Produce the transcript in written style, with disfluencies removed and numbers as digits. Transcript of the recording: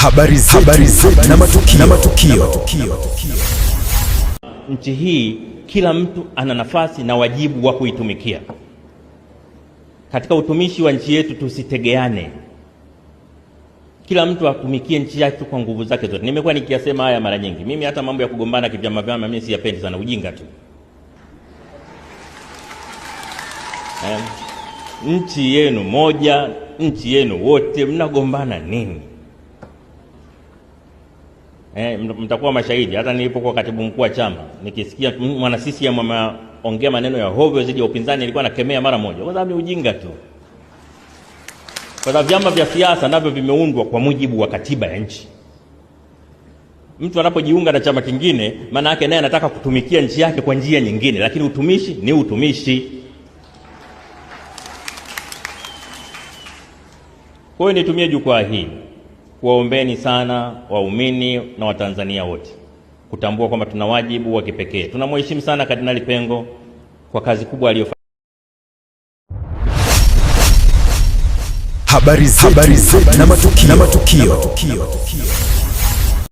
Habari zetu na matukio na matukio. Nchi hii kila mtu ana nafasi na wajibu wa kuitumikia. Katika utumishi wa nchi yetu tusitegeane, kila mtu atumikie nchi yake kwa nguvu zake zote. Nimekuwa nikiyasema haya mara nyingi. Mimi hata mambo ya kugombana kivyama vyama mimi siyapendi sana, ujinga tu. Nchi yenu moja, nchi yenu wote, mnagombana nini? Mtakuwa mashahidi. Hata nilipokuwa katibu mkuu wa chama nikisikia mwana CCM ameongea maneno ya hovyo dhidi ya upinzani, nilikuwa nakemea mara moja, kwa sababu ni ujinga tu, kwa sababu vyama vya siasa navyo vimeundwa kwa mujibu wa katiba ya nchi. Mtu anapojiunga na chama kingine, maana yake naye anataka kutumikia nchi yake kwa njia nyingine, lakini utumishi ni utumishi. Kwa hiyo nitumie jukwaa hili kuwaombeni sana waumini na Watanzania wote kutambua kwamba tuna wajibu wa kipekee. Tunamheshimu sana Kardinali Pengo kwa kazi kubwa aliyofanya. Habari zetu na matukio na matukio.